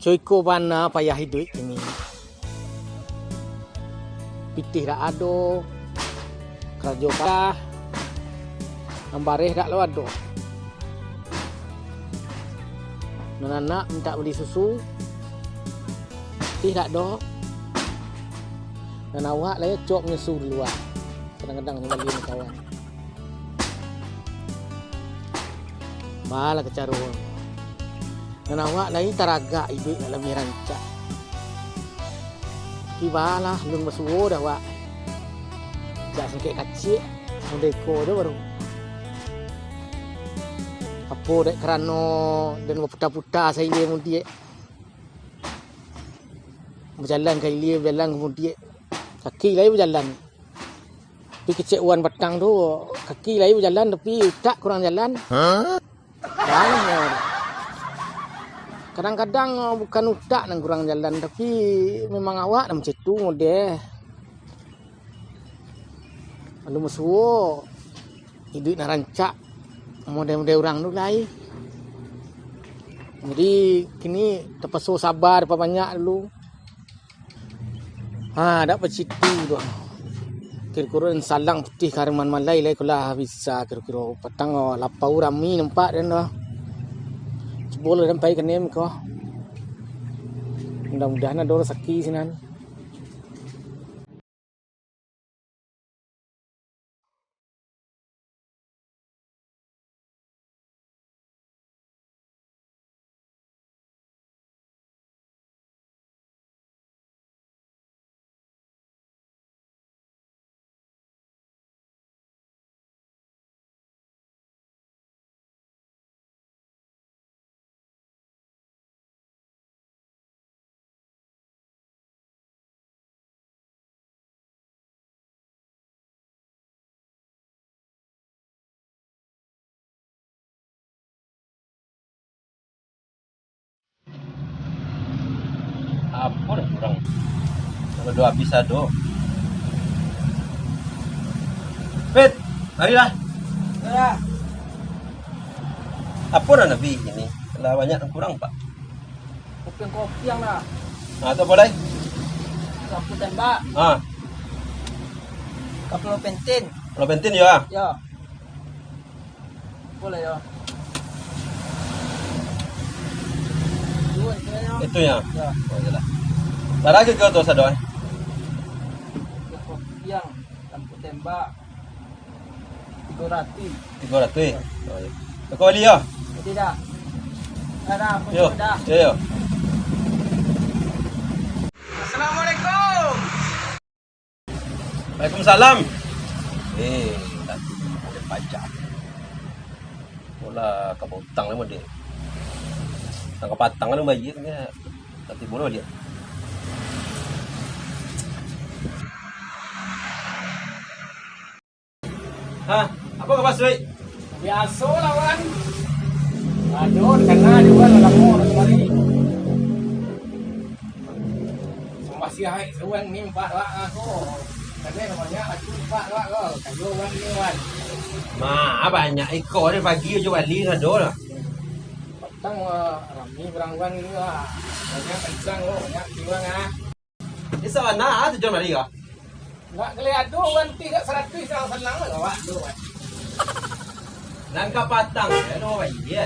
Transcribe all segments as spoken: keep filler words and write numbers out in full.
Co iko bana payah iduik kini. Pitih dak ado, karajo payah, nan bareh dak lo ado. Nan anak mintak bali susu, pitih dak ado. Nan awak lai acok manyusu di lua, kadang-kadang bali kawan. Balah kacaro. Nan awak lai taragak iduik nak labiah rancak. Tapi balah, alun basuo dah awak. Jak singkek kaciak, model iko jo baru. Apo dek karano den baputa-puta sailia mudiak. Bajalan ka ilia, bajalan ka mudiak. Kaki lai bajalan. Tapi kecek wan patang tu, kaki lai bajalan, tapi utak kurang jalan. Baliak. Kadang-kadang bukan utak nan kurang jalan, tapi memang awak nan macam tu model. Alun basuo iduik nan rancak model-model urang tu lai. Jadi, kini tapaso saba, tapabanyak dulu. Ha, dak bacitu doh. Kiro-kiro den salang pitih ka Arman Malai lai ko lah bisa kiro-kiro. Patang, oh, lapau rami nampak den doh. Cubo lah den pai ka nem ko. Mudah-mudahan ado rasaki sinan. Apo nan kurang? Kalau duo habis ado. Pit, marilah. Ya. Apo nan habis ini? Lah banyak nan kurang, Pak. Kopiang-kopiang lah. Nah, tu apo lai? Lampu tembak. Ha. Kapalo pentin. Kapalo pentin, ya? Ya. Boleh, ya. Dua itu, ya. Itu, ya? Ya. Oh, iyolah. Bara hargo tu sado, eh? Kopiang, lampu tembak. Tigo ratuih. Tigo ratuih? Oh, iyo. Kau bali yo? Tidak. Ada apa? Yo. Sudah. Yo, yo. Assalamualaikum. Waalaikumsalam. Eh, tadi ada pajak. Bola ka bautang lah, Mode. Tangka patang lah, bayar. Tapi bola dia. Ha, apo kaba, Suik? Biaso lah, Wan. Aduh, di tangah ajo, Wan, lamo kamari. Sambah siaik, Wan, ni empat wak aku. Tapi banyak aku empat wak ko. Kayo, Wan, ni, Wan. Ma, banyak iko ni pagi ajo bali sado lah. Patang, wah, rami barang Wan ni, wah. Banyak kencang, wah, banyak tiwang, ah. Di sana ah, tujuan bali kah? Nak kali ado wan ti dak saratuih, sanang-sanang lah awak tu, wan. Nan ka patang, ya, no, wan, iya.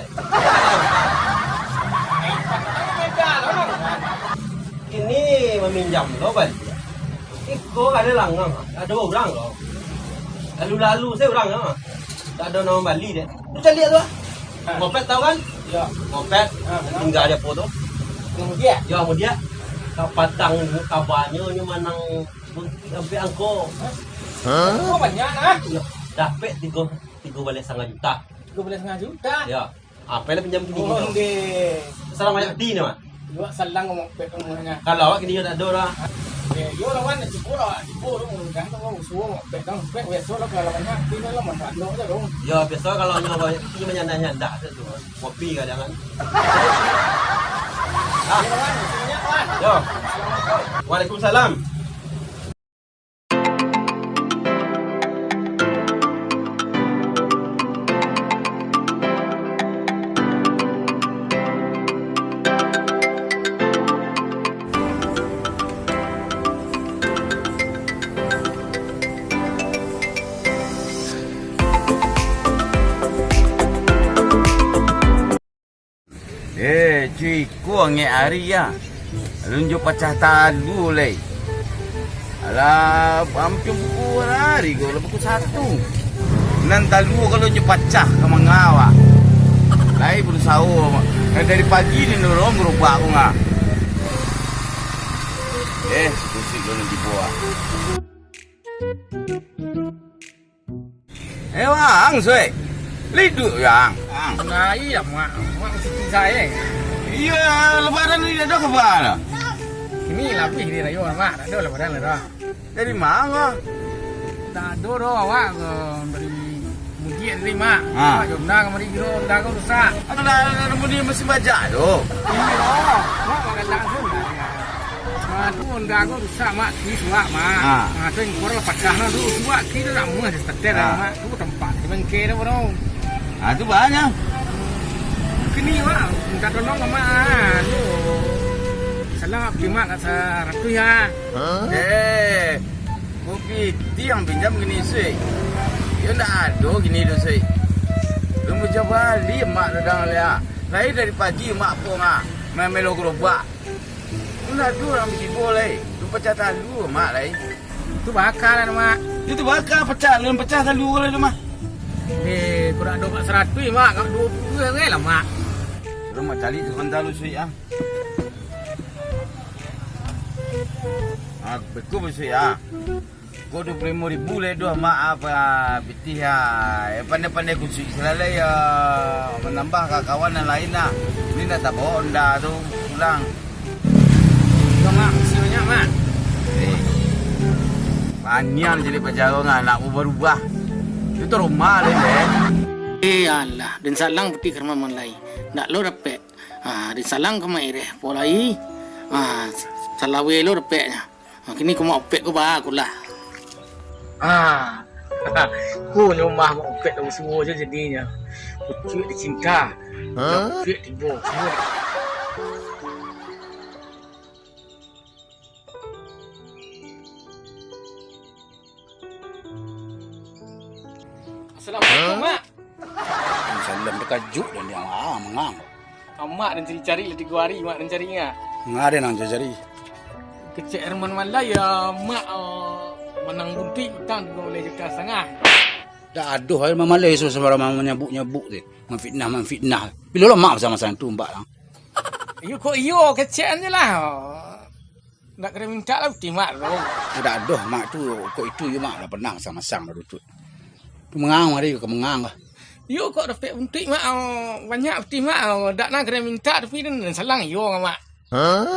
Beda lah, wan. Ini meminjam lo, wan. Iko kada langang, ada urang lo. Lalu-lalu saya urang, ah. Tak ada nama bali deh. Tu caliak tu, ah. Moped tahu kan? Ya. Moped. Ha, benar. Tinggal dia apa tu? Yang mudiak? Ya, mudiak. Kapatang ni kabarnyo nyo manang buntik sampai angko. Hah? Angko banyak, nah. Ya, dapek tigo, tigo baleh satangah juta. Tigo baleh satangah juta? Ya. Apo lah pinjam kini? Oh, kini tu? Ndeh. Salang banyak di ni, Mak? Dua salang moped umurnya. Kalau awak kini tak ada lah. Eh, yo lawan, cubo lah, cubo tu, jangan tu, suo, pek dang, pek biaso lah, kalau banyak, tapi lah, manfaat lo je tu. Yo, biaso kalau nyo banyak, tapi manyandak-nyandak je tu. Kopi kadang kan. Ah. Yo, lawan, banyak, lawan. Yo. Assalamualaikum. Waalaikumsalam. Eh, cuy, ko angek ari ya. Alun jo pacah talua lai. Alah, ampia pukul ari ko, lah pukul satu. Nan talua kalau nyo pacah ka manga awak. Lai barusaho. Nan dari pagi ni dorong gerobak ko nga. Eh, sikusik lo nan tibo ah. Eh, Wang, Sui. Liduik, Wang. Wang. Nah, iyo, Mak. Mak masuki sayo. Iyo, Lebaran ni ado kaba? Kini labiah di rayo, Mak. Tak ado Lebaran lai doh. Dari ma? Tak ado doh, awak ko dari mudiak tadi, Mak. Ha. Awak jo Honda kamari kiro Honda ko rusak. Alah, Honda mudiak masih bajak tu. Iyo, Mak makan langsung. Ah, tu Honda ko rusak, Mak. Ki suak, Mak. Ah. Ah, tu impor lah patah lah tu. Suak ki tu nak muah di setel lah, Mak. Tu tampak di bangke tu, bro. Ah, tu banyak. Kini, Mak, minta tolong ka Mak. Tu. Salah, Mak, nak saratuih, ya. Eh, ko pitih ang pinjam kini, Sui. Yo ndak ado kini tu, Sui. Lun bajalan bali, Mak, dadang liak. Lai dari pagi, Mak, pun, ah, main melo gerobak. Pun ado urang batibo lai, tu pacah talua, Mak, lai. Tu baka lah, Mak. Itu baka pacah, lain pacah talua lai tu, Mak. Eh, kurang ado kat saratuih, Mak, kat duo puluah lai lah, Mak. Sudah, Mak, cari tu kan talua suik, ah. Ah, beku suik, ah. Ko duo puluah limo ribu lai doh, Mak, apa, pitih, ah. Yo, pandai-pandai kusuik salalai, yo, manambah ka kawan nan lain, ah. Ni ndak tabao Honda tu pulang. Yo, Mak, makasih banyak, Mak. Eh, paniang jadi pacarong, ah, nak barubah. Itu rumah lain, eh. Eh, alah, den salang pitih ka rumah nan lain. Ndak lo dapek. Ah, den salang ka Mak Ireh, po lai. Ah, salawe lo dapeknyo. Ha, kini ko Mak Opek ko baa ko lah. Ah, ko nyo rumah Mak Opek tu suo je jadinyo. Pucuak dicinta. Hah? Pucuak tibo. Suo di- Assalamualaikum, Mak. Salam takajuik dan dia, ah, mangang. Amak nan cari-cari lah tigo ari, Mak nan cari nga. Nga ado nan cari-cari. Kecek Herman Malai, ya, Mak, eh, manang buntuik utang tigo baleh juta satangah. Dak ado Herman Malai so sembarang manyabuk-nyabuk tu. Mamfitnah, mamfitnah. Bilo lah Mak pasang-pasang tu, Mak, lah. Iyo kok iyo, kecek an je lah. Ndak kena mintak lah putih Mak tu. Ndak doh, Mak tu, kok itu yo Mak lah pernah masang-masang lah tu. Tu mangang hari ka mangang lah. Yo kok dapek putih Mak, oh, banyak putih Mak, oh, dak nak kena mintak tapi den salang iyo ka Mak.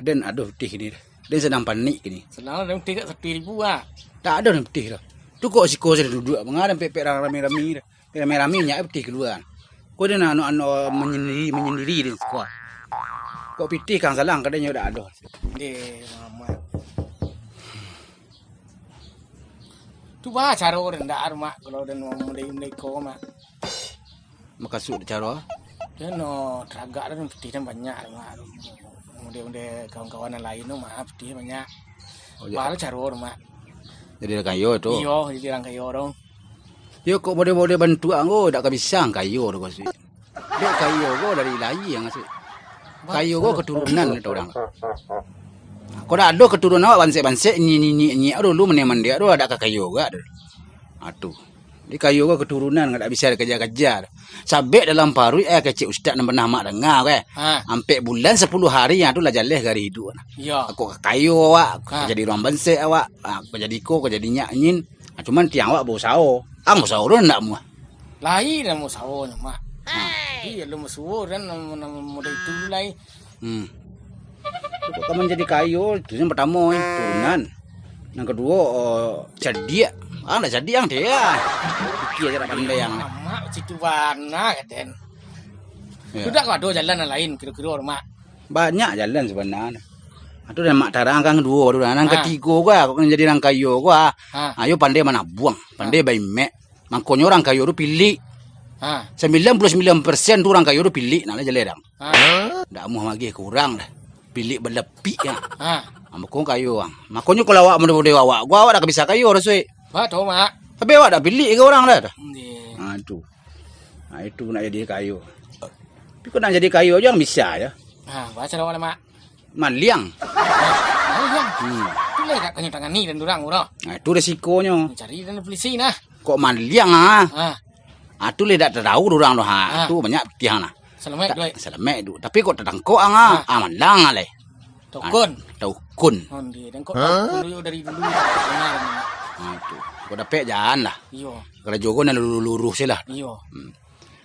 Den ado putih kini. Den sadang panik kini. Salang den putih dak satu ribu ah. Dak ado den putih lah. Tu kok siko sudah duduk mangang pek-pek rami-rami dah. Rami-rami nyak putih kalua. Ko den anu-anu manyandiri, manyandiri den siko. Kok pitih kang salang kadanyo dak ado. Deh, Mamat. Tu baa caro den dak, Mak, kalau den model-model ko, Mak. Makasuik caro? Den no taragak den putih den banyak, Mak. Model-model kawan-kawan nan lain tu, Mak, putih banyak. Oh, ya. Baa caro, Mak. Jadi urang kayo tu. Iyo, jadi urang kayo tu. Yo kok model-model bantuak ko dak ka bisa kayo tu ko suik. Dek kayo ko dari lahia ngasuik. Kayo ko keturunan kata urang. Kok dak ado keturunan awak bansek-bansek, nyiak-nyiak dulu, mandeh-mandeh dulu, dak ka kayo gak dulu. Ha tu. Di kayo ko keturunan dak bisa dikejar-kejar. Sabek dalam paruik eh kecek ustaz nan pernah mak danga ko eh. Ha. Ampek bulan sepuluh hari yang tu lah jaleh gari hidup. Iyo. Kok ka kayo awak, kok jadi urang bansek awak, ha, kok jadi ko, kok jadi nyak nyin. Ha, cuman tiang awak bausaho. Ang usaho tu ndak muah. Lai dalam usaho nyo, Mak. Ha. Iyo, lu musuh dan nama-nama muda itu lai. Hmm. Kok kamu jadi kayo, itu yang pertama eh, turunan. Nan kaduo, oh, cadiak. Ah, ndak cadiak ang, deh, ah. Pikia se ndak pandai ang. Amak, situ bana, katen. Ya. Sudah kok ado jalan nan lain, kiro-kiro, Mak? Banyak jalan sabananyo. Atu nan Mak tarangkan duo tu lah. Nan Ha. katigo ko, kok nak jadi urang kayo ko, ah. Ha. Ayo pandai manabuang, pandai Ha. baimek. Mangkonyo urang kayo tu pilik. Ha. Sambilan puluah sambilan persen tu urang kayo tu pilik, nak lah jaleh dang. Ha. Ndak amuah magih ka urang dah. Pilik balapik, ah. Ha. Ah, mako kayo, ah. Makonyo kalau awak model-model awak, gua awak dah ka bisa kayo dah, Suik. Ba, tahu, Mak. Tapi awak dah pilik ka urang dah tu. Iya. Ha, tu. Ha, itu nak jadi kayo. Tapi kok nak jadi kayo aja bisa aja. Ha, baca awak lah, Mak. Maliang. Maliang. Hmm. Tu lah dak kanyo tangani dan durang, bro. Nah, itu resikonyo. Cari dan polisi nah. Kok maliang, ah? Ha. Ah, tu lah dak tadau durang tu, ha. Ha. Tu banyak pitih ang nah. Salamet duit. Salamet duit. Tapi kok tatangkok ang, ah? Ha. Ah, maliang lah. Taukun. Ah, taukun. Onde, dan kok taukun dulu dari dulu. Benar. Ha, itu. Kok dapek jan lah. Iyo. Kalau jogo nak lurus-lurus se lah. Iyo. Hmm.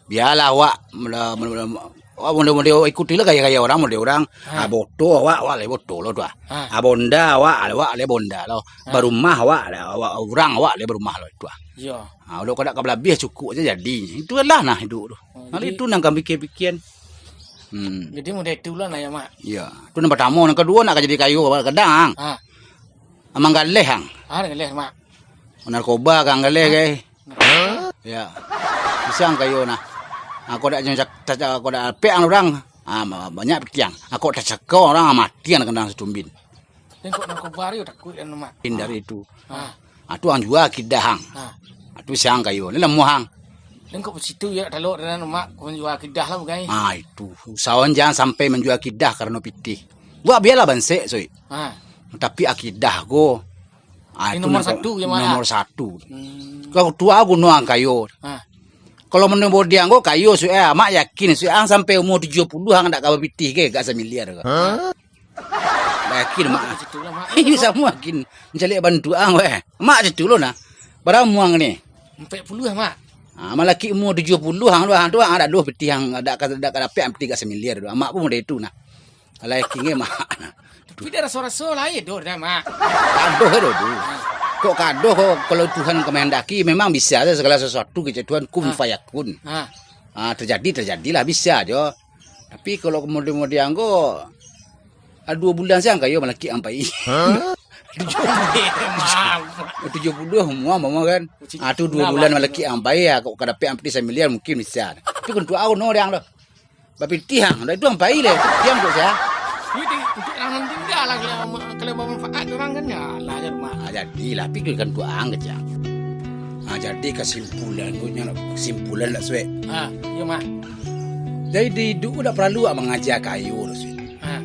Bialah awak, mula, mula, mula, awak model-model ikuti lah gaya-gaya urang, model urang. Ha. Ah, boto awak, awak lai boto lo tu ah. Ha. Ah, bonda awak, awak lai bonda lo. Ha. Barumah awak, awak urang awak lai barumah lo tu ah. Iyo. Ah, udah kok dak ka balabiah cukuik se jadi. Itu lah nah hiduik tu. Oh, jadi itu nan ka pikia-pikia. Hmm. Jadi model itu lah nah ya, Mak. Iyo. Tu nan partamo, nan kaduo nak ka jadi kayo gadang. Ha. Manggaleh ang. Ha, galeh, Mak. Narkoba ka ang galeh, ha? Gai. Ya. Bisa ang kayo nah. Ah, kok dak jangan cak-, cak-, kok dak apek ang urang. Ah, ma-, banyak pikiang. Ah, kok tacakau urang, ah, mati ang kanang satumbin. Dan kok narkoba yo takuik dan, Mak. Hindari itu. Ha. Ah, tu ang jua akidah ang. Ha. Ah, tu siang kayo. Ni lamuah ang. Dan kok situ yo talok dan, Mak, kok manjua akidah lah bukai. Ah, itu. Usahawan jangan sampai manjua akidah karano pitih. Buat bialah bansek, Soi. Ha. Tapi akidah ko, ah, ini itu nomor nan satu, ya, Mak, ya? Nomor satu. Hmm. Kalau tua guno ang kayo. Ha. Kalau menurut bodi ang ko kayo, Soi, eh, Mak yakin, Soi, ang sampai umur tujuh puluh ang dak ka bapitih ke, gak samiliar ko. Ha? Yakin, Mak. Situ lah, Mak. Iyo, samo yakin. Mancaliak bantuak ang, weh. Mak situ lo nah. Bara umua ang ni? Ampek puluah, Mak. Ah, malaki umur tujuh puluh ang tu, ang tu ang dak doh pitih ang, dak ka, dak ka dapek ang pitih gak samiliar tu. Mak pun model itu nah. Alah, yakin ke, Mak? Tapi dah raso-raso lah, iyo, doh, dah, Mak. Kadoh, doh, tu. Kok kadoh, kok kalau Tuhan kehendaki, memang bisa saja segala sesuatu, kecek Tuhan, kun fayakun. Ha. Ah, terjadi, terjadilah, bisa jo. Tapi kalau kemudian-kemudian ko, ah, dua bulan saja ang kayo malaki ang pai. Hah? Tujuh puluh. Tujuh puluh umua, mama kan. Ah, tu dua bulan malaki ang pai, ah, kok ka dapek ang pitih samiliar mungkin bisa. Tapi kun tu au no dang tu. Bapitih ang, dah itu ang pai leh. Pitih ang kok sia. Jadi, untuk urang nan tingga lah, kalau, kalau bamanfaat urang kan, ya lah, ya rumah. Ah, jadilah, pikirkan tu ang kecek ang. Ah, jadi kasimpulan tu, nyo, kasimpulan dak suek. Ah, iyo, Mak. Jadi, di iduik tu dak paralu awak mangaja kayo tu, suek. Ah.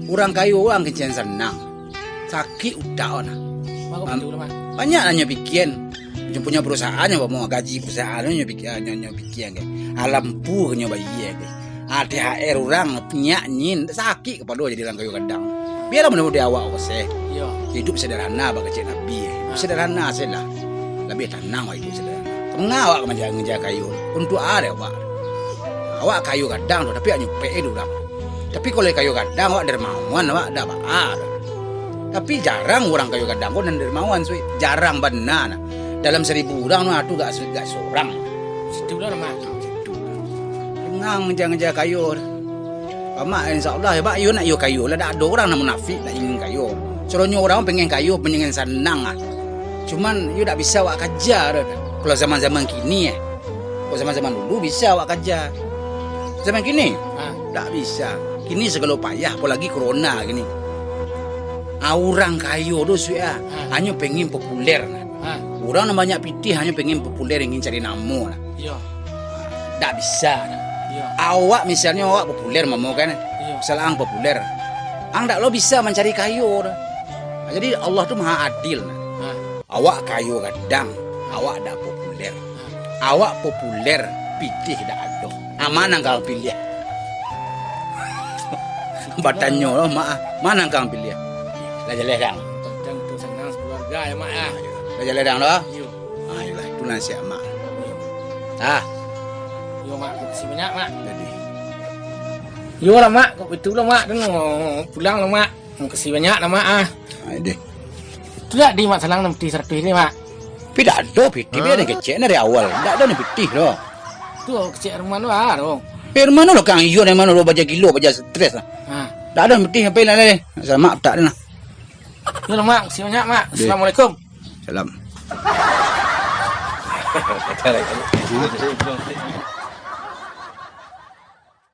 Urang kayo urang kecek ang sanang. Sakik utak awak nah. Mako batua lah, Mak. Banyak lah nyo pikian. Nyo punyo perusahaan nyo, bamo gaji perusahaan nyo pikian, nyo, nyo pikian ke. Ah, lampu nyo bayia ke. Ah, T H R urang, minyak nyin, sakik kapalo jadi urang kayo gadang. Bialah mudah-mudah awak ko se. Iyo. Hidup sederhana, bak kecek Nabi. Hidup sederhana se lah. Labiah tanang awak hidup sederhana. Manga awak mangeja-ngeja kayo? Untuak a dek awak? Awak kayo gadang tu, tapi awak nyupek e dek urang. Tapi kalau kayo gadang, awak dermawan, awak dak baa doh. Tapi jarang urang kayo gadang ko nan dermawan, Sui. Jarang bana nah. Dalam saribu urang nah, tu gak, gak surang. Situ lah, Mak. Situ. Tenang, mangeja-ngeja kayo. Mak, insya Allah, Mak, iyo nak iyo kayo lah. Dak ado urang nan munafik nak ingin kayo. Suronyo urang pengen kayo, pengen sanang ah. Cuman, iyo dak bisa awak kaja doh. Kalau zaman-zaman kini, eh. Kalau zaman-zaman dulu bisa awak kaja. Zaman kini, ha, dak bisa. Kini segalo payah, apolagi corona kini. Ah, urang kayo tu, Sui, ah, ha, hanyo pengen populer nah. Ha. Urang nan banyak pitih hanyo pengen populer, ingin cari namo nah. Iyo. Dak bisa nah. Iyo. Awak misalnyo awak populer, mamo kan? Iyo. Misal ang populer. Ang dak lo bisa mancari kayo dah. Jadi Allah tu maha adil nah. Ha. Awak kayo gadang, awak dak populer. Ha. Awak populer, pitih dak ado. Ah, ma nan ka ang piliah? Batanyo lo, Mak, ah. Ma nan ka ang piliah? Lah jaleh dang. Tantang tu sanang sakeluarga ya, Mak, ya. Lah jaleh dang lo? Iyo. Ah, iyolah, itu nasihat Mak. Iyo. Ah. Iyo, Mak. Makasih banyak, Mak. Jadi. Iyolah, Mak. Kok itu lah, Mak. Kan mau pulang lah, Mak. Makasih banyak lah, Mak, ah. Ah, deh. Dak di Mak Salang nan pitih saratuih ni, Mak. Tapi dak ado pitih, pi ado kecek dari awal. Dak ado nan pitih doh. Tu kecek rumah tu ah, tu. Eh, rumah tu lah kang iyo dari mano lo baja gilo, baja stres lah. Ha. Dak ado nan pitih sampai lah deh. Sama tak ada lah. Yo lah, Mak, makasih banyak, Mak. Assalamualaikum. Salam.